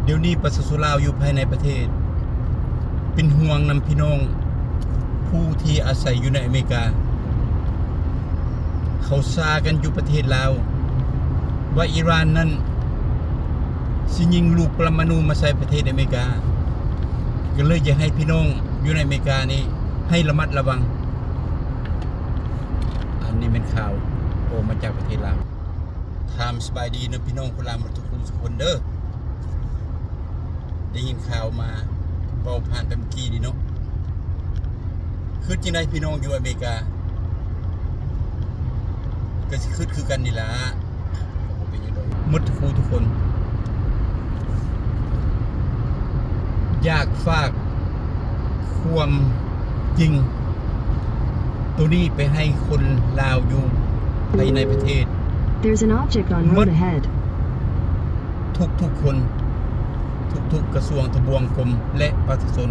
ດຽວນີ້ປະຊາຊົນລາວຢູ່ພາຍໃນປະເທດ ເປັນຫ່ວງນຳພີ່ນ້ອງຜູ້ທີ່ອາໄສຢູ່ໃນອາເມລິກາ. ເຂົາຊາກັນຢູ່ປະເທດລາວ ວ່າອີຣານນັ້ນຊິຍິງລູກປະລະມະນູມາໃສ່ປະເທດອາເມລິກາ. ກໍເລີຍຢາກໃຫ້ພີ່ນ້ອງຢູ່ໃນອາເມລິການີ້ໃຫ້ລະມັດລະວັງ. ອັນນີ້ແມ່ນຂ່າວອອກມາຈາກປະເທດລາວ. ຖາມສະບາຍດີນຳພີ່ນ້ອງຄົນລາວໝົດທຸກຜູ້ທຸກຄົນເດີ້. ໄດ້ຍິນຂ່າວມາເວົ້າຜ່ານໄປເມື່ອກີ້ນີ້ເນາະ. ຄິດຈັ່ງໃດພີ່ນ້ອງຢູ່ອາເມລິກາ? ກໍຊິຄິດຄືກັນນີ້ລະ. ກໍບໍ່ເປັນຫຍັງດອກ ໝົດທຸກຜູ້ທຸກຄົນ. ຢາກຝາກຄວາມຈິງໂຕນີ້ໄປໃຫ້ຄົນລາວຢູ່ພາຍໃນປະເທດ There's an object on road ahead. ທຸກໆຄົນ ທຸກໆກະຊວງທະບວງກົມ ແລະ ປະຊາຊົນ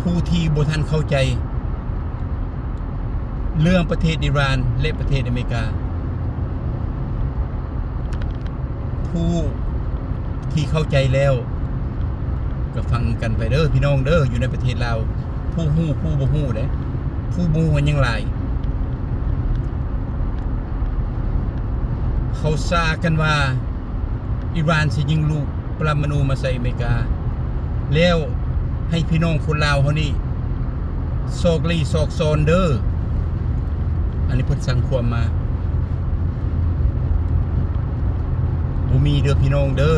ຜູ້ທີ່ບໍ່ທັນເຂົ້າໃຈເລື່ອງປະເທດອີຣານ ແລະ ປະເທດອາເມລິກາ. ຜູ້ທີ່ເຂົ້າໃຈແລ້ວກໍຟັງກັນໄປເດີ້ພີ່ນ້ອງເດີ້. ຢູ່ໃນປະເທດລາວ ຜູ້ຮູ້ ຜູ້ບໍ່ຮູ້ເດ້ ຜູ້ບໍ່ຮູ້ຍັງຫຼາຍ. ເຂົາຊາກັນວ່າອີຣານຊິຍິງລູກປະລະມະນູມາໃສ່ອາເມລິກາ ແລ້ວໃຫ້ພີ່ນ້ອງຄົນລາວເຮົານີ້ຊອກຫຼີ່ຊອກຊອນເດີ້. ອັນນີ້ເພິ່ນສັ່ງຄວາມມາ. ບໍ່ມີເດີ້ພີ່ນ້ອງເດີ້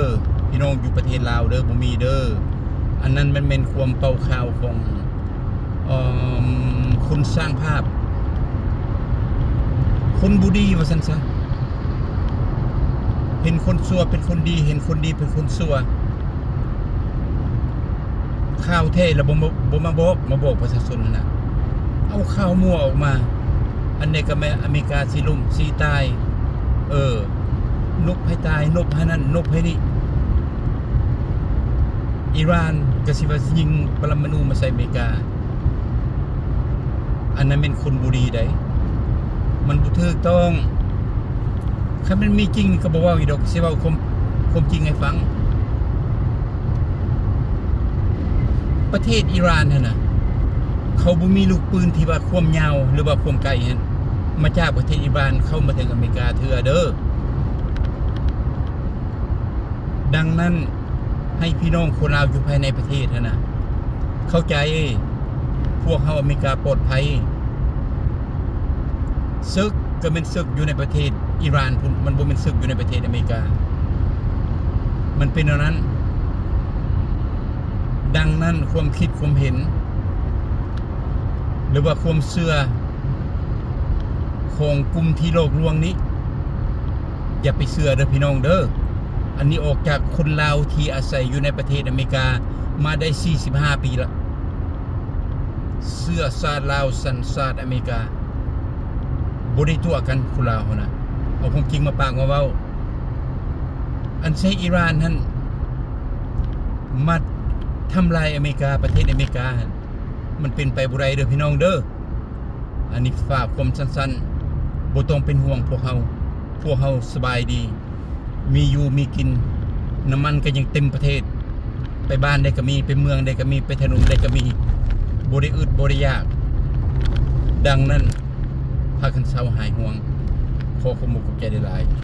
ພີ່ນ້ອງຢູ່ປະເທດລາວເດີ້ ບໍ່ມີເດີ້. ອັນນັ້ນມັນແມ່ນຄວາມເປົ່າຂ່າວຂອງ ເອີ່ມ ຄົນສ້າງພາບ ຄົນບໍ່ດີວ່າຊັ້ນຊະ. ເຫັນຄົນຊົ່ວເປັນຄົນດີ ເຫັນຄົນດີເປັນຄົນຊົ່ວ. ຂ່າວແທ້ລະບໍ່ ບໍ່ມາບອກ ມາບອກປະຊາຊົນຫັ້ນນະ. ເອົາຂ່າວມົ້ວອອກມາ. ອັນໃດກໍແມ່ນອາເມລິກາຊິລົ້ມຊິຕາຍ. ເອີ ນົບໃຫ້ຕາຍ ນົບໃຫ້ນັ້ນ ນົບໃຫ້ນີ້. ອີຣານກໍຊິວ່າຊິຍິງປະລະມະນູມາໃສ່ອາເມລິກາ. ອັນນັ້ນແມ່ນຄົນບໍ່ດີໃດ໋ ມັນບໍ່ຖືກຕ້ອງ. ຄັນມັນມີຈິງກໍບໍ່ເວົ້າອີກດອກ ຊິເວົ້າຄວາມ ຄວາມຈິງໃຫ້ຟັງ. ປະເທດອີຣານຫັ້ນນະ ເຂົາບໍ່ມີລູກປືນທີ່ວ່າຄວາມຍາວ ຫຼືວ່າຄວາມໄກຫັ້ນ ມາຈາກປະເທດອີຣານເຂົ້າມາເຖິງອາເມລິກາເທື່ອເດີ້. ດັ່ງນັ້ນ ໃຫ້ພີ່ນ້ອງຄົນລາວຢູ່ພາຍໃນປະເທດຫັ້ນນະ ເຂົ້າໃຈ ພວກເຮົາອາເມລິກາປອດໄພ. ເສິກກໍແມ່ນເສິກຢູ່ໃນປະເທດອີຣານພຸ້ນ ມັນບໍ່ແມ່ນເສິກຢູ່ໃນປະເທດອາເມລິກາ. ມັນເປັນແນວນັ້ນ. ດັ່ງນັ້ນ ຄວາມຄິດຄວາມເຫັນ ຫຼືວ່າຄວາມເຊື່ອຂອງກຸ່ມທີ່ຫຼອກລວງນີ້ ຢ່າໄປເຊື່ອເດີ້ພີ່ນ້ອງເດີ້. ອັນນີ້ອອກຈາກຄົນລາວທີ່ອາໄສຢູ່ໃນປະເທດອາເມລິກາມາໄດ້ສີ່ສິບຫ້າປີລະ. ເຊື້ອຊາດລາວ ສັນຊາດອາເມລິກາ. ບໍ່ໄດ້ຕົວະກັນຄົນລາວຫັ້ນນະ. ເອົາຄວາມຈິງມາປາກມາເວົ້າ. ອັນໃຊ້ອີຣານຫັ້ນມາທຳລາຍອາເມລິກາ ປະເທດອາເມລິກາຫັ້ນ ມັນເປັນໄປບໍ່ໄດ້ເດີ້ພີ່ນ້ອງເດີ້. ອັນນີ້ຝາກຄວາມສັ້ນໆ ບໍ່ຕ້ອງເປັນຫ່ວງພວກເຮົາ. ພວກເຮົາສະບາຍດີ ມີຢູ່ມີກິນ ນ້ຳມັນກໍຍັງເຕັມປະເທດ ໄປບ້ານໃດກໍມີ ໄປເມືອງໃດກໍມີ ໄປຖະໜົນໃດກໍມີ ບໍ່ໄດ້ອຶດບໍ່ໄດ້ຢາກ. ດັ່ງນັ້ນ ພາກັນເຊົາຫາຍຫ່ວງ. ຂໍຂອບອົກຂອບໃຈຫຼາຍໆ.